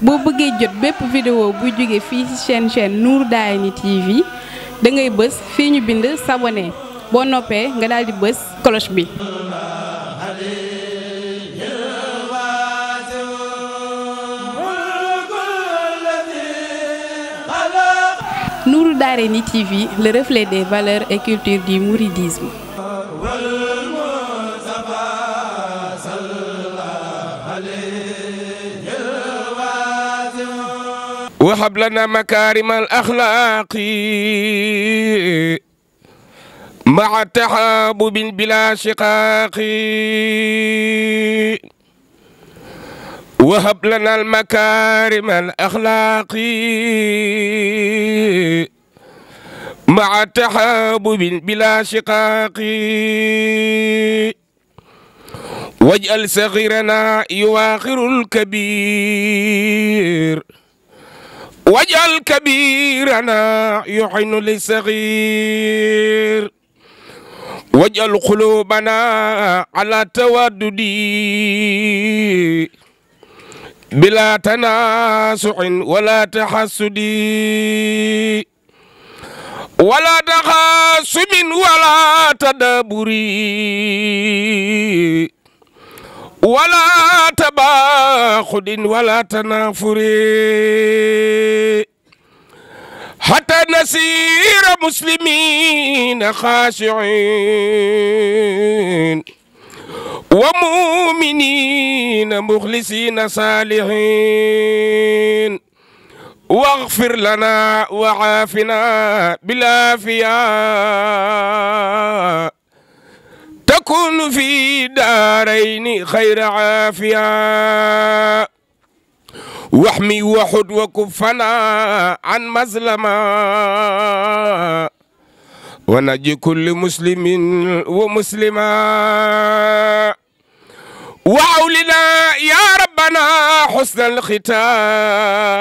boo bëggee jot bépp vidéo buy jóge fii ci chaîne Nour Darayni TV da ngay bës fii ñu bind s'abonner boo noppee nga daal di bës cloche bi. Nour Darayni TV, le reflet des valeurs et cultures du mouridisme. وهب لنا مكارم الأخلاق مع تحابب بلا شقاق وهب لنا المكارم الأخلاق مع تحابب بلا شقاق واجعل صغيرنا يواخر الكبير واجعل كبيرنا يحن للصغير واجعل قلوبنا على تودد بلا تناسع ولا تحسد ولا تخاصم ولا تدابر ولا تباخد ولا تنافر حتى نسير مسلمين خاشعين ومؤمنين مخلصين صالحين واغفر لنا وعافنا بالعافية تكون في دارين خير عافية واحمي وحد وكفنا عن مظلمة ونجي كل مسلم ومسلمة وأولنا يا ربنا حسن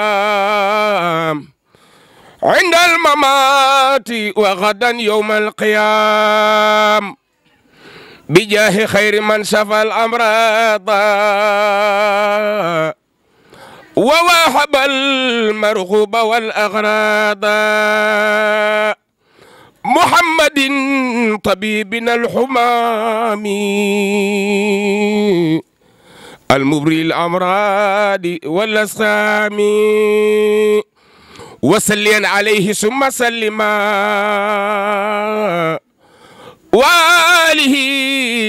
الختام عند الممات وغدا يوم القيام بجاه خير من شفى الأمراض وواهب المرغوب والأغراض محمد طبيبنا الحمام المبري الأمراض والأسقام وسليا عليه ثم سلما وآله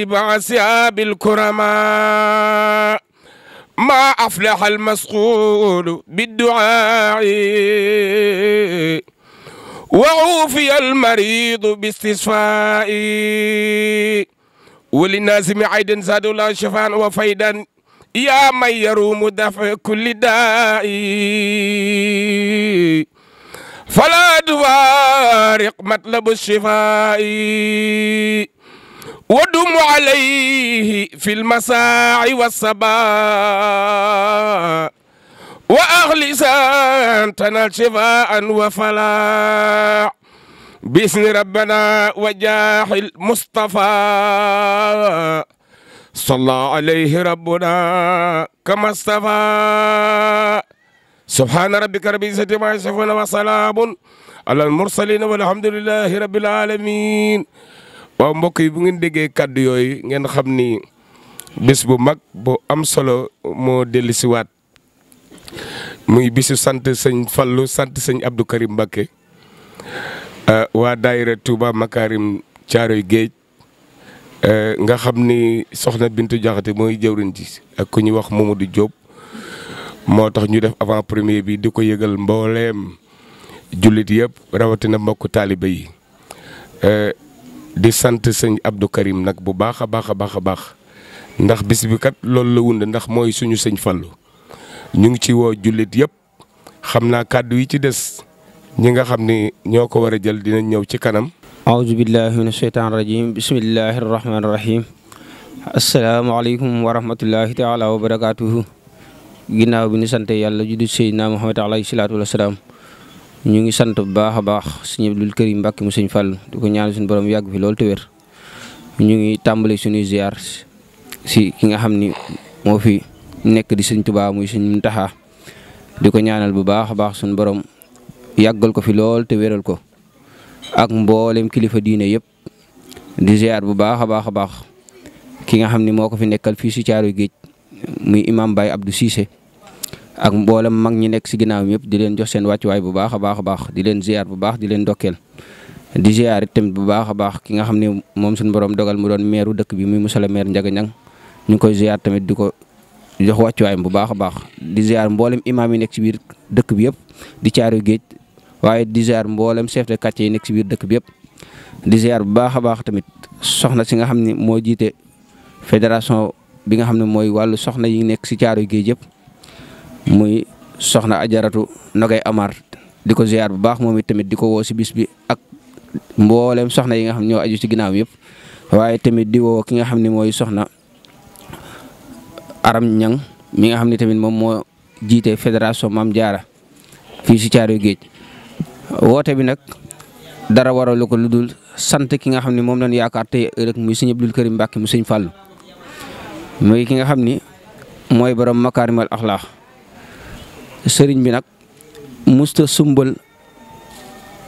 مع أصحاب الكرماء ما أفلح المسؤول بالدعاء وعوفي المريض باستشفاء وللنازم عيدا زاد الله شفاء وفيدا يا من يروم دفع كل داء فلا تفارق مطلب الشفاء ودم عليه في المساء والصباح وأخلصا تنال شفاء وفلاح باسم ربنا وجاه المصطفى صلى عليه ربنا كما اصطفى سبحان ربك رب العزة عما يصفون وسلام على المرسلين والحمد لله رب العالمين. waaw mbokk yi bu ngeen déggee kàddu yooyu ngeen xam ni bés bu mag bu am solo moo dellusiwaat muy bisu sant sëñ Fallou sant sëñ Abdou Karim Mbacké waa daayira Touba Makarim Caaroy Géej nga xam ni soxna Bintu Jaxate mooy jëwriñ ji ak ku ñuy wax Mamadou Diop moo tax ñu def avant premier bi di ko yëgal mbooleem jullit yëpp rawatina mbokku taaliba yi di sant sëñ Abdou Karim nag bu baax a baax a baax a baax ndax bis bi kat loolu la wund ndax mooy suñu sëñ Fallou ñu ngi ci woo jullit yëpp xam naa kàddu yi ci des ñi nga xam ni ñoo ko war a jël dinañ ñëw ci kanam. aouzu billahi mina sheytaan rajim bismillahi rahmaani rahim asalaamaaleykum wa rahmatullahi taala wa barakaatuhu. ginnaaw bi ñu sant yàlla juddu Seydina Muhammad alayhi salaatu wa salaam ñu ngi sant bu baax a baax sëñ Abdou Karim Mbacké mu sëñ Fallou di ko ñaan suñu borom yàgg fi loolu te wér. ñu ngi tàmbali suñuy ziar si ki nga xam ni moo fi nekk di sëñ Tuubaa muy sëñ Muntaxa di ko ñaanal bu baax a baax suñu borom yàggal ko fi lool te wéral ko ak mboolem kilifa diine yëpp di ziar bu baax a baax a baax ki nga xam ni moo ko fi nekkal fii si Caaroy Géej muy imam Baye Abdou Cissé ak mboolem mag ñi nekk si ginnaaw yëpp di leen jox seen wàccuwaay bu baax a baax di leen ziar bu baax di leen ndokkeel di ziar tamit bu baax a baax ki nga xam ne moom suñu borom dogal mu doon meeru dëkk bi muy monsieur le maire Ndiaga Niang ñu ngi koy ziar tamit di ko jox wàccuwaayam bu baax a baax di ziar mboolem imam yi nekk si biir dëkk bi yëpp di Caaroy Géej waaye di ziar mboolem chef de quartier yi nekk si biir dëkk bi yëpp di ziar bu baax a baax tamit soxna si nga xam ne moo jiite fédération bi nga xam ne mooy wàllu soxna yi nekk si Caaroy Géej yëpp muy soxna Ajaratu Nogay Amar di ko ziar bu baax moom it tamit di ko woo si bis bi ak mboolem soxna yi nga xam ñoo aju ci ginnaaw yëpp waaye tamit di woo ki nga xam ne mooy soxna Aram Ñang mi nga xam ne tamit moom moo jiite fédération Maam Jaara fii si Caaroy Géej woote bi nag dara waralu ko lu dul sant ki nga xam ne moom lañ yaakaar tey ëllëg muy sëñ Abdul Karim Mbàkke mu sëñ Fàllu muy ki nga xam ni mooy borom makaarimal axlaax sëriñ bi nag musta sumbal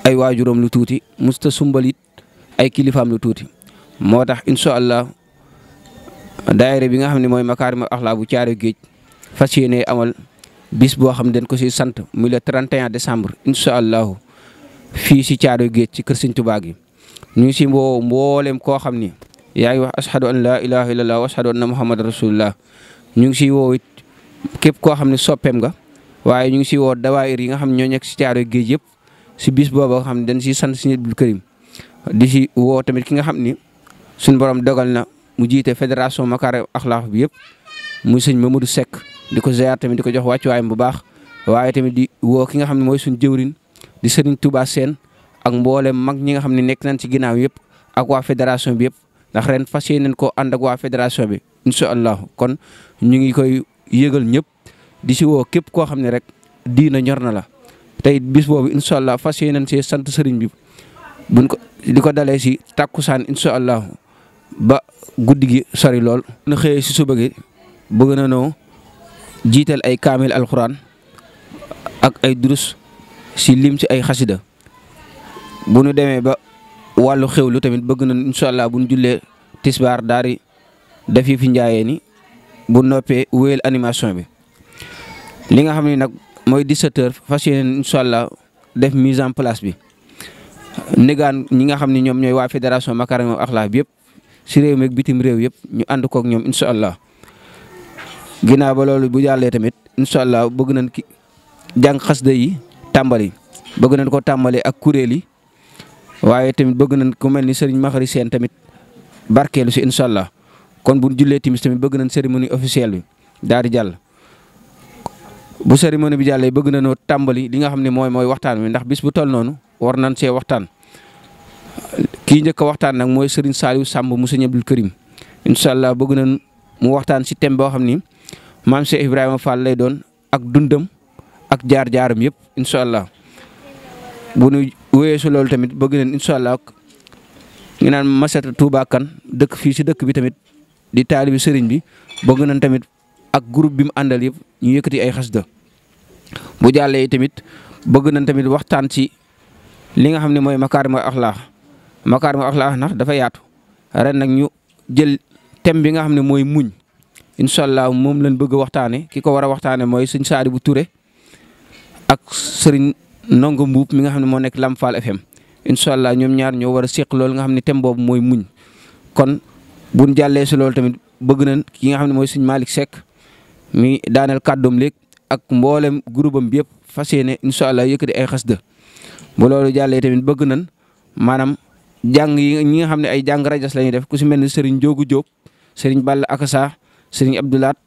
ay waajuram lu tuuti musta sumbal it ay kilifaam lu tuuti moo tax incha allah daayira bi nga xam ne mooy makaarimal axlaax bu Caaroy Géej fas yéene amal bis boo xam ne dañ ko si sant muy le 31 décembre incha allahu fii si Caaroy Géej ci kër Sëñ Tuubaa gi ñu ngi si mboolem koo xam ni yaa ngi wax ashhadu an laa ilaaha illallah wa ashhadu anna muhammadan rasulullah ñu ngi si woo it képp koo xam ne soppeem nga waaye ñu ngi si woo dawaayir yi nga xam ne ñoo nekk si Caaroy Géej yëpp si bis boobu nga xam ne dañ siy sant Sëñ Abdul Karim di si woo tamit ki nga xam ni suñu borom dogal na mu jiite fédération Makaarim Axlaaq bi yëpp muy sëñ Mamadou Seck di ko ziar tamit di ko jox wàccuwaayam bu baax waaye tamit di woo ki nga xam ne mooy suñu jëwrin di Serigne Touba Sène ak mboolem mag ñi nga xam ne nekk nañ ci ginnaaw yëpp ak waa fédération bi yëpp ndax ren fas yéeneen koo ànd ak waa fédération bi incha allah kon ñu ngi koy yëgal ñëpp di si woo képp koo xam ne rek diina ñor na la tey bis boobu incha allah fas yéeneen see sant sëriñ bi buñ ko di ko dalee si takkusaan incha allah ba guddi gi sori lool. na xëyee si suba gi bëgg na noo jiital ay kaamil alxuraan ak ay durus si lim ci ay xasida bu nu demee ba wàllu xewlu tamit bëgg na incha allah bu nu jullee tisbaar daal di def yi fi njaayee ni bu noppee wéyal animation bi li nga xam ne nag mooy 17h fas yéene incha allah def mise en place bi négaan ñi nga xam ne ñoom ñooy waa fédération Makaarim Axlaaq bi yëpp si réew mi ak bitim réew yëpp ñu ànd kook ñoom incha allah ginnaaw ba loolu bu jàllee tamit incha allah bëgg nañ ki jàng xasida yi tàmbali bëgg nañ ko tàmbalee ak kuréel yi waaye tamit bëgg nañ ku mel ni Serigne Makhari Sène tamit barkeelu si incha allah kon bu jullee timis tamit bëgg nañ cérémonie officielle bi daal di jàll. bu cérémonie bi jàllee bëgg nañoo tàmbali li nga xam ne mooy waxtaan wi ndax bis bu toll noonu war nañ see waxtaan kii njëkk a waxtaan nag mooy Serigne Saliou Samb mu Sëñ Abdul Karim incha allah bëgg nañ mu waxtaan si thème boo xam ni maam Cheikh Ibrahima Fall lay doon ak dundam ak jaar-jaaram yëpp incha allah bu nu wéyee si loolu tamit bëgg nañ incha allah ñu naan Masata Touba Kane dëkk fii si dëkk bi tamit di taalibi sëriñ bi bëgg nañ tamit ak groupe bi mu àndal yëpp ñu yëkkati ay xasida bu jàllee tamit bëgg nañ tamit waxtaan ci li nga xam ne mooy Makaarimul Axlaaq Makaarimul Axlaaq nag dafa yaatu ren nag ñu jël thème bi nga xam ne mooy muñ incha allah moom lañ bëgg a waxtaane ki ko war a waxtaane mooy sëñ Saalibu Touré ak sëriñ Ndongo Mbuub mi nga xam ne moo nekk Lamfal FM incha allah ñoom ñaar ñoo war a seq loolu nga xam ne thème boobu mooy muñ kon buñ jàllee si loolu tamit bëgg nañ ki nga xam ne mooy sëñ Malick Seck mi daaneel kàddoom léegi ak mboolem groupe am bi yëpp fas yéene incha allah yëkkati ay xasida bu loolu jàllee tamit bëgg nañ maanaam jàng yi ñi nga xam ne ay jàng rajas la ñuy def ku si mel ni Serigne Ndiogu Diop Serigne Balla Akassa Serigne Abdoulaat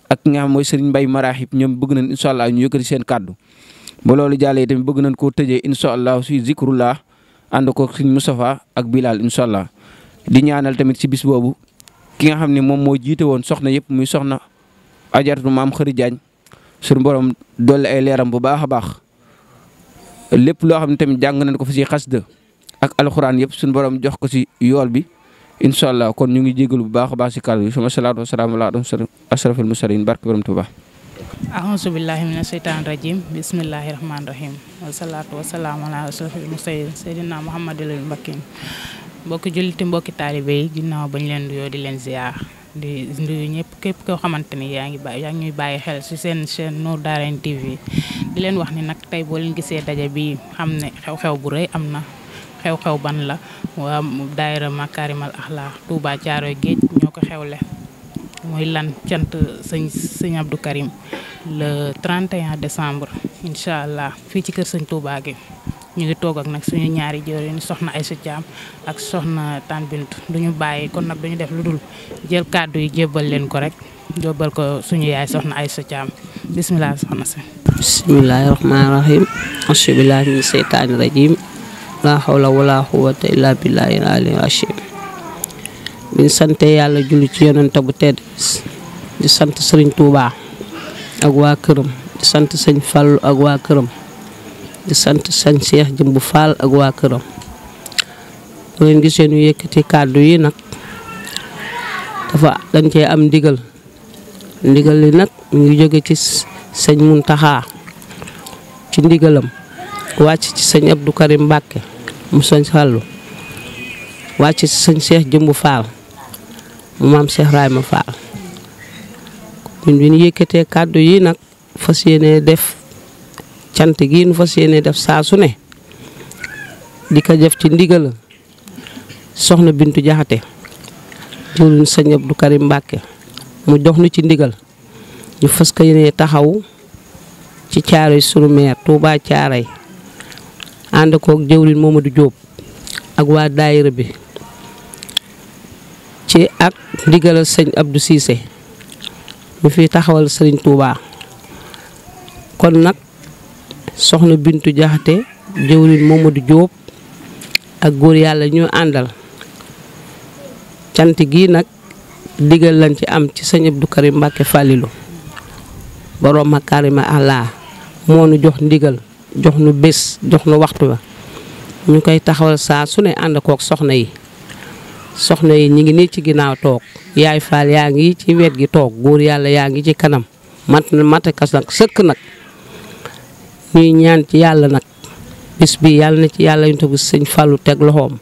ak ki nga xam mooy Serigne Mbaye Marahib ñoom bëgg nañ incha allah ñu yëkkati seen kàddu bu loolu jàllee tamit bëgg nañ koo tëjee incha allah suy zikrullah ànd ko Serigne Moustapha ak Bilal incha allah di ñaanal tamit ci bis boobu ki nga xam ne moom moo jiite woon soxna yëpp muy soxna Ajaratu Maam Xëri Jaañ suñu borom dolli ay leeram bu baax a baax lépp loo xam ne tamit jàng nañ ko fi si xasida ak alxuraan yëpp suñu borom jox ko si yool bi incha allah kon ñu ngi jégalu bu baax a baax si kàddu yi suma salaatu wa salaamu ala asrafil mursalin barke borom Tuubaa ahousubillahi mina sheytaan rajim bismillahi rahmani rahim wasalaatu wasalaamu ala asrafil mursalin seydina muhammadil mbakin mbokki julliti mbokki taalibe yi ginnaaw bañ leen nuyoo di leen ziar di nuyu ñëpp képp koo xamante ni yaa ngi ñuy bàyyi xel ci seen chaîne Nour Darayni TV di leen wax ni nag tey boo leen gisee daje bi xam ne xew-xew bu rëy am na xew-xew ban la waa daayira Makarimal Akhlaq Touba Thiaroye Géej ñoo ko xewle mooy lan cant sëñ Abdou Karim le 31 décembre incha allah fii ci kër sëñ Touba gi ñu ngi toog ak nag suñu ñaari jëwriñ soxna Aïssa Thiam ak soxna Tane Bintu duñu bàyyi kon nag duñu def lu dul jël kàddu yi jébbal leen ko rek jébbal ko suñu yaay soxna Aïssa Thiam bisimilah soxna si. bismillahi rahmaani rahim asubillahi min seytaani rajim la hawla wala quwwata illa billahi al-aliyyil azim biñ sante yàlla julli ci yonent bu tedd di sant sëriñ Touba ak waa këram di sant sëñ Fallu ak waa këram di sant sëñ Cheikh Jëmbu Fall ak waa këram bu ngeen gisee ñu yëkkati kàddu yi nag dañ cee am ndigal li nag mu ngi jóge ci sëñ Muntaxa ci ndigalam wàcc ci sëñ Abdou Karim Mbàkke mu sëñ Fallu wàcc ci sëñ Cheikh Jëmbu Fall mu maam Cheikh Rayma Fall ñun bi ñu yëkkatee kàddu yi nag fas yéene def cant gi nu fas yéene def saa su ne di ko def ci ndigal soxna Bintu Jaxate jëwriñ sëñ Abdou Karim Mbàkke mu jox nu ci ndigal ñu fas ko yéene taxaw ci Thiaroye sunu meer Touba Thiaroye ànd koog jëwriñ Mamadou Diop ak waa daayira bi ci ak ndigalal sëñ Abdou Cissé mu fi taxawal sëriñ Touba kon nag soxna Bintu Jaxate jëwriñ Mamadou Diop ak góor yàlla ñu àndal cant gi nag digal lañ ci am ci sëñ Abdou Karim Mbàkke Falilu borom Makarimal Akhlaq moo nu jox ndigal jox nu bés jox nu waxtu ba ñu koy taxawal saa su ne ànd kook soxna yi ñi ngi nii ci ginnaaw toog yaay faal yaa ngi ci wet gi toog góor yàlla yaa ngi ci kanam matakas nag sëkk nag ñuy ñaan ci yàlla nag bis bi yàlla na ci yàlla ñu tegu sëñ Fallu teg loxoom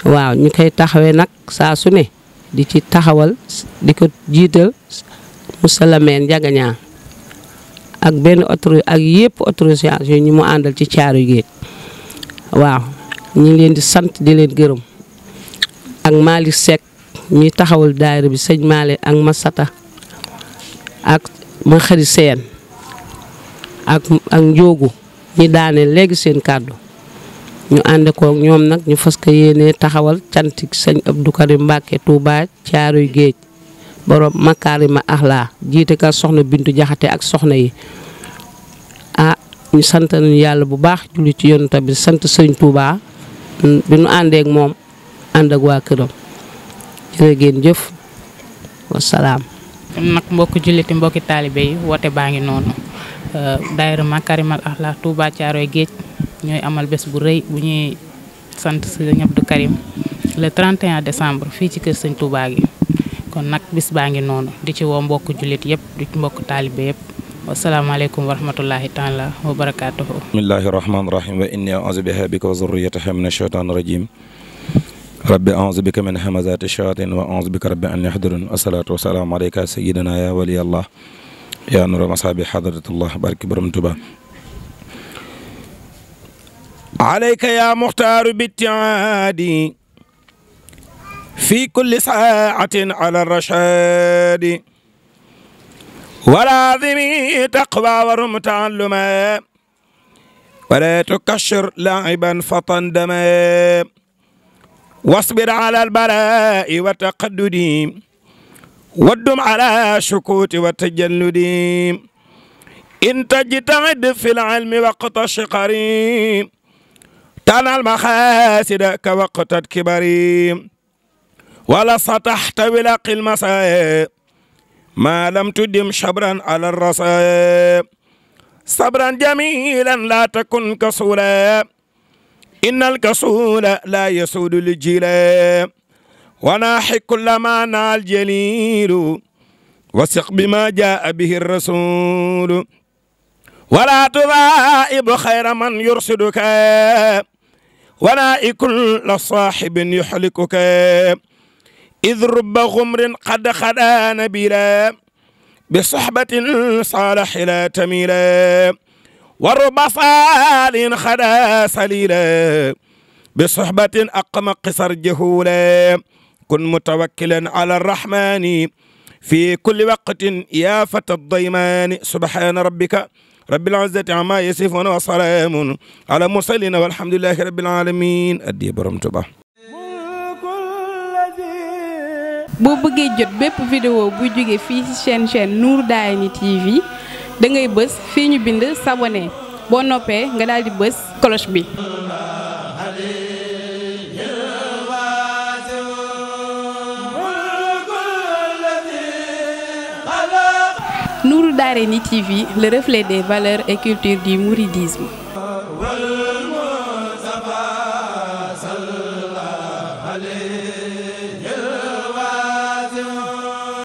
waaw ñu koy taxawee nag saa su ne di ci taxawal di ko jiital musalameen njagañaa ak benn ak yëpp autorisation ñi mu àndal ci Thiaroye Géej waaw ñu ngi leen di sant di leen gërëm ak Malick Seck mi taxawal daayira bi sëñ Malick ak Masata ak ma xari seen ak Njóogu ñi daane léegi seen kàddu ñu ànd koog ñoom nag ñu fas ko yéene taxawal canti sëñ Abdou Karim Mbàkke Touba Thiaroye Géej borom Makarimal Akhlaq jiite ka soxna Bintu Jaxate ak soxna yi ñu sant nañu yàlla bu baax julli ci yonent bi sant sëñ Touba bi ñu àndeek moom ànd ak waa këram jërë ngeen jëf wasalaam. nag mbokki julliti mbokki taalibe yi woote baa ngi noonu daayira Makarimal Akhlaq Touba Thiaroye Géej ñooy amal bés bu rëy bu ñuy sant sëñ Abdou Karim le 31 décembre fii ci kër sëñ Touba gi kon nag bis baa ngi noonu di ci woo mbokk jullit yëpp di ci mbokk taalibe yëpp wasalaamaaleykum wa rahmatullahi taala wa barakaatuhu. bismillahi rahmaani rahim wa inni a'uuzu biha bika wa zurriyataha mina shaytaani rajim rabbi a'uuzu bika min hamazati shayatin wa a'uuzu bika rabbi an yahdurun asalaatu wasalaamu alayka sayyidina ya waliyallah ya nura masaabi hadratullah barki borom Tuba alayka ya muxtaaru bittiaadi fi kulli saatin ala rashadi walaazimi taqwa wa rum taalluma wala tukashir laa'iban fatandama wasbir ala albalaa'i wa taqaddudi waddum ala shukuuti wa tajalludi in tajtahid fi l-ilmi waqta shiqari tanal maxaasida ka waqtat kibari wala satahtawi laqil masaa ما لم تدم شبرا على الرصايا صبرا جميلا لا تكن كسولا إن الكسول لا يسود الجيلا وناحي كل ما نال الجليل وثق بما جاء به الرسول ولا تضائب خير من يرشدك ولا كل صاحب يحلكك إذ رب غمر قد خدا نبيلا بصحبة صالح لا تميلا ورب صال خدا سليلا بصحبة أقم قصر جهولا كن متوكلا على الرحمن في كل وقت يا فتى الضيمان سبحان ربك رب العزة عما يصفون وسلام على المرسلين والحمد لله رب العالمين أدي برم تبا boo bëggee jot bépp vidéo bu jóge fii ci chaîne Nour Darayni TV da ngay bës fii ñu bind s'abonner boo noppee nga daal di bës cloche bi. Nour Darayni TV, le reflet des valeurs et cultures du mouridisme. والمصطفى صلى الله عليه